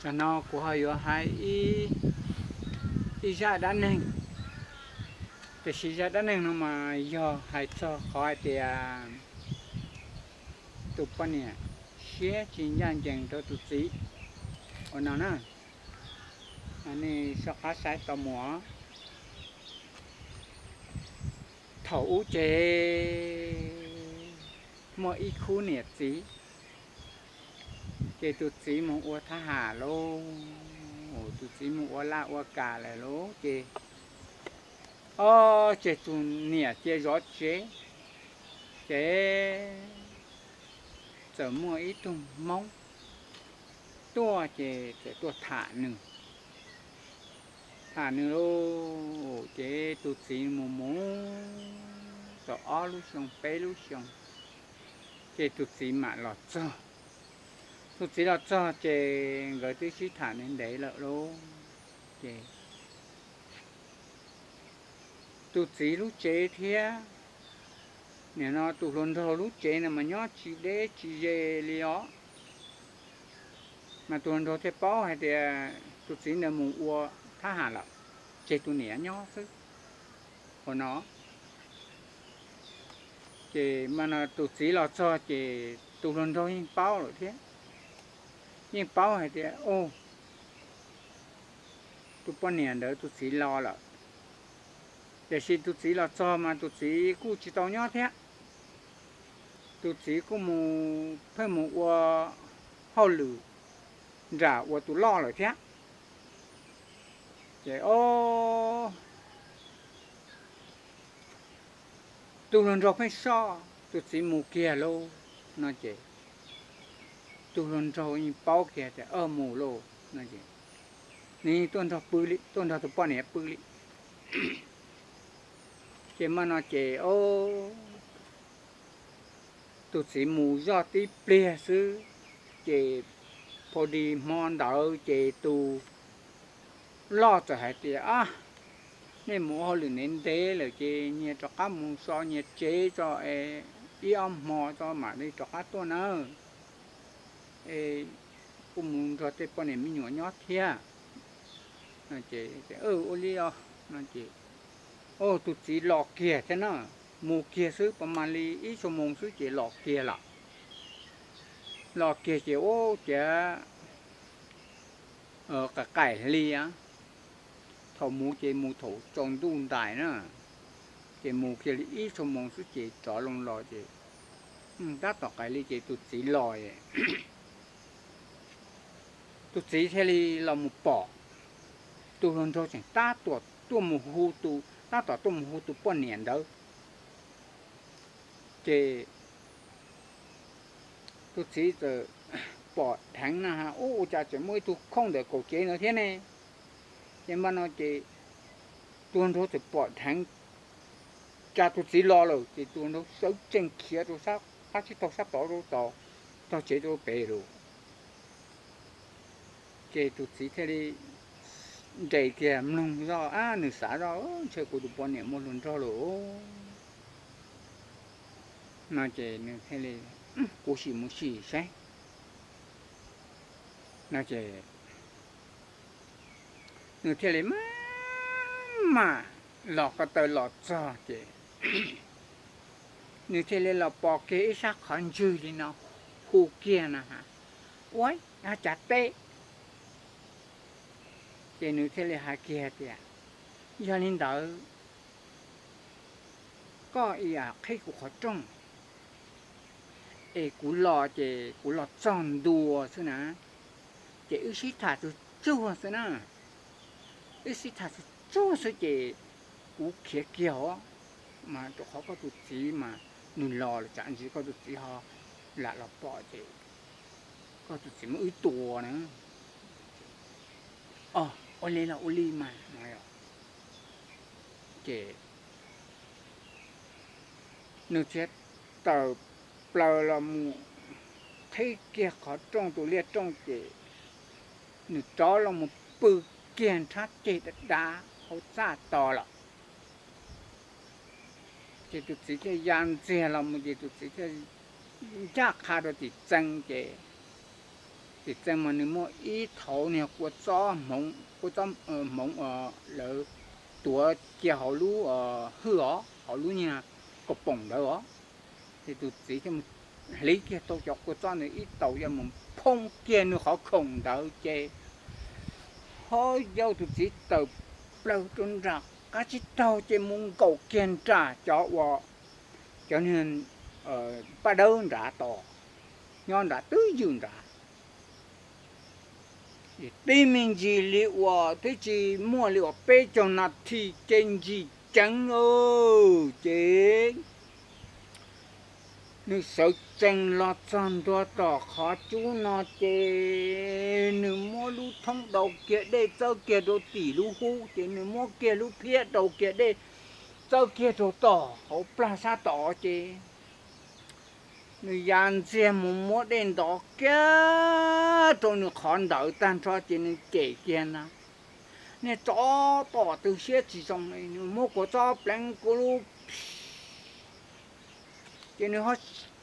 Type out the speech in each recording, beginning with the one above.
Tam no kuv ho yuav hais ib zaj dab neeg, tiam sis zaj dab neeg no mas yog hais txog qhov hais tias tus poj niam siab tsis ncaj ncees rau tus txiv ua no na. Nej soj qab saib tau mus. Thaum ub ces muaj ib khub niam txiv, ces tus txiv mus ua thab ham lauj, tus txiv mus ua laj ua kam lawm lauj, ces ob ces tus niam cia zov tsev, ces txawm muaj ib tug Hmoob tuaj ces txawm tuaj tham nws, tham nws lauj, ces tus txiv mus mus tau ob lub xyoo peb lub xyoo, ces tus txiv mam los txog. Tus txiv los txog ces nkawd twb sib tham ntev ntev lawm lauj, ces tus txiv lub tsev thiab, nim no tus hluas nraug lub tsev no mas nyob tsis deb tsis ze li os. Mas tus hluas nraug thiaj paub hais tias tus txiv ntawd mus ua thab ham lawm, tseg tus niam nyob xwb ua no. Ces mas no tus txiv los txog ces tus hluas nraug yeej paub lawm thiab, yeej paub hais tias, o, tus poj niam ntawd tus txiv los lawm. Tiam sis tus txiv los txog mas tus txiv kuj tsis tau nyob thiab, tus txiv kuj mus pheej mus ua hauj lwm nram ua tus loj lawm thiab. Ces o, tus hluas nraug pheej soj tus txiv mus kiag lauj no ces tus hluas nraug yeej paub kiag tias, o, mus lauj no ces nws tuaj nrog pw li, tuaj nrog tus poj niam pw li. Ces mas no ces o, tus txiv mus zoj tib pliag xwb, ces pha di hmo ntawd ces tus loj txawm hais tias, a, nej mus ua hauj lwm ntev ntev lawm ces nyias rov qab mus so nyias tsev tso es ib ob hmo tso mam li rov qab tuaj nawb. Es kuj mus nrog tej poj niam me nyuam nyob thiab. Ces ua li os no ces, o, tus txiv los kiag thiab na, mus kiag xwb pas mas li ib xuab moos xwb ces los kiag lawm. Los kiag ces ua ciav qaim qaim hli, thaum mus ces mus thaum tsaus ntuj ntais na, ces mus kiag li ib xuab moos xwb ces rov loo los ces tab tom qaim hli ces tus txiv los. Tus txiv thiaj li los mus pom, tus hluas nraug tseem tab tom tuaj mus hu tus, tab tom tuaj mus hu tus poj niam ntawd. Ces tus txiv txawm pom dheev na, ua cas tseem muaj ib tug khooj ntawm kaum tsev ntawd thiab ne. Ces mas no ces tus hluas nraug txawm pom dheev cas tus txiv los lawm ces tus hluas nraug sawv tsees khiav rau sab qab tsib taug sab tod rau tod, tog tsev rau pem lawm. Ces tus txiv thiaj li nres kiag mloog zoj, nws xav zoj, ntshe kuv tus poj niam muaj hluas nraug lawm no ces nws thiaj li, kuv sim mus sim saib no ces nws thiaj li maj mam los ko taw los txog ces nws thiaj li los pom kiag ib sab qhov ntswg li no hu kiag no, ua, yog cas teb? Ces nws thiaj li hais kiag tias, yog li ntawd koj ib yam qhib kuv qhov rooj es kuv los ces kuv los txog ntua xwb na, ces wb sib tham tsuag tsuag xwb na, wb sib tham tsuag tsuag xwb ces kuv khiav kiag os, mas rau qhov koj tus txiv mas nws los lawm tsam ntsis koj tus txiv ho lam los pom ces koj tus txiv muab wb tua na. Ua li los ua li mas no. Ces nws thiaj tawm plaws los mus qhib kiag qhov rooj tus liaj rooj ces nws rov los mus pw kiag nrhab ceg dav dav hauv txaj tos lawm. Ces tus txiv thiaj ya ntxiag los mus ces tus txiv thiaj ncaj qha rau tim txee ces Tim txee mas nws muaj ib thaum niag kua txob hmoov, kua txob hmoov lawv tuav cia hauv lub hwj os, hauv lub niag kaus poom ntawd os. Ces tus txiv thiaj mus hliv kiag tau cov kua txob ntawd ib taus coj mus phoob kiag nws qhov khoom ntawd ces ho yau tus txiv tawm plaws rau nram qab tsib taug ces mus nkaum kiag nram cov uas cov niag paj dawb nrad tos, nyob nrad twb ywm nrad. Tib me ntsis li uas twb tsis muaj li uas peb caug nas this ces ntsis ceev ces nws sawv tsees los txog ntua tom qhov cub no ces nws muab lub thoob daus kiag dej txawb kiag rau tim lub hub ces nws muab kiag lub phiab rau kiag dej txawb kiag rau tom hauv plag sab tod ces nws ya ntxiag mus muab dej ntov kiag rau nws qhov ntawd tag nrho ces nws cem kiag na, niag tsov tom tw siab tsis zoo, nws muab kua txob pleev kuv lub ces nws ho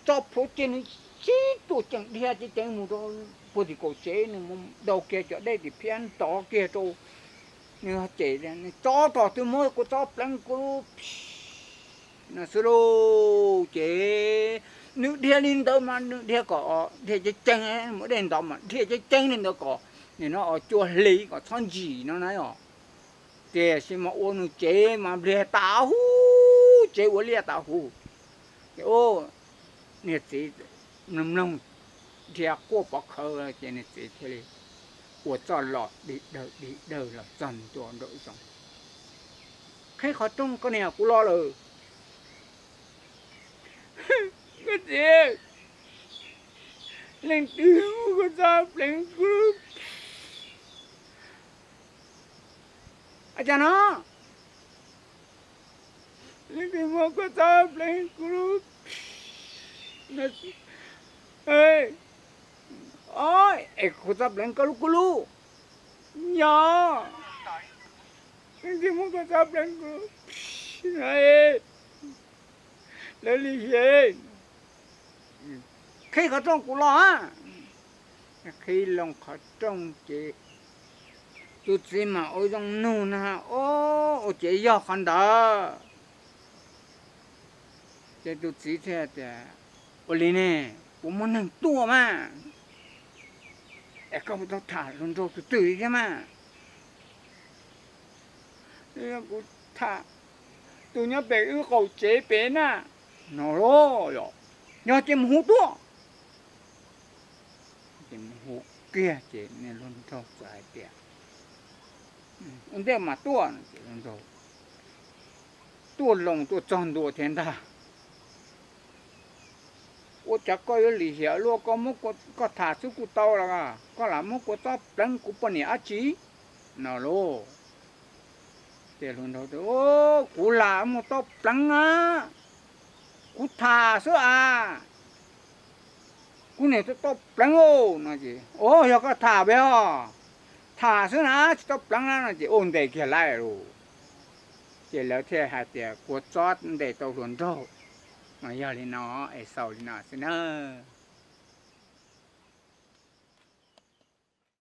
tso plhuav ces nws sib tuam ceem dhia ceev ceev mus rau puag tim kaum tsev, nws mus daus kiag cov dej tim phiab ntov kiag rau, nws ho cem, nws tsov tom twg muab kua txob pleev kuv lub no xwb lauj. Ces nws dhia li ntawd mas nws dhia kom dhia ceev ceev, muab dej ntov mas dhia ceev ceev li ntawd kom nim no os cua hli kom txhob ntsim no na os. Tiam sis mas ua nws tsev mas npliag tas huv, tsev ua liaj tas huv. Ces niag txiv mloog mloog dhia quaj pov khawv ces niag txiv thiaj li ua txoj los dig dawg dig dawg los txog ntua nraum zoov. Qhib qhov rooj, koj niam, kuv los lawm. Koj txiv, leej twg muab kua txob pleev kuv lub, a cas no, leej twg muab kua txob pleev kuv lub, es kua txob pleev koj lub kuv lub, yog, leej twg muab kua txob pleev kuv lub, lawv li hiam, qhib qhov rooj kuv los. Qhib loo qhov rooj ces tus txiv mas ua zoo nug na, o, ua ces yog qhov ntawd. Ces tus txiv thiaj tias, ua li ne, kuv muaj neeg tuaj mas, es koj puas tau tham hluas nraug tus twg thiab mas? Kuv tham tus nyob pem wb qaum tsev pem na. No los, yog ces mus hu tuaj. Ces mus hu kiag ces niag hluas nraug txawm hais tias, ua ntej mas tuaj, tuaj loo tuaj txog ntua thiab ntag. Ua cas koj yuav lim hiam luaj, koj muab, koj tham xwb kuj tau los, koj lam muab kua txob pleev kuv poj niam dab tsi? No lauj. Ces hluas nraug tias, kuv lam muab txob pleev na, kuv tham xwb as, kuv niam txob pleev no. Ces, o, yog koj tham peb os, tham xwb na tsis txob pleev na no ces ua ntes kiag lawm lauj. Ces lawv thiaj hais tias kua txob ntes tau hluas nraug, mas yog li no es xaus li no xwb nawb.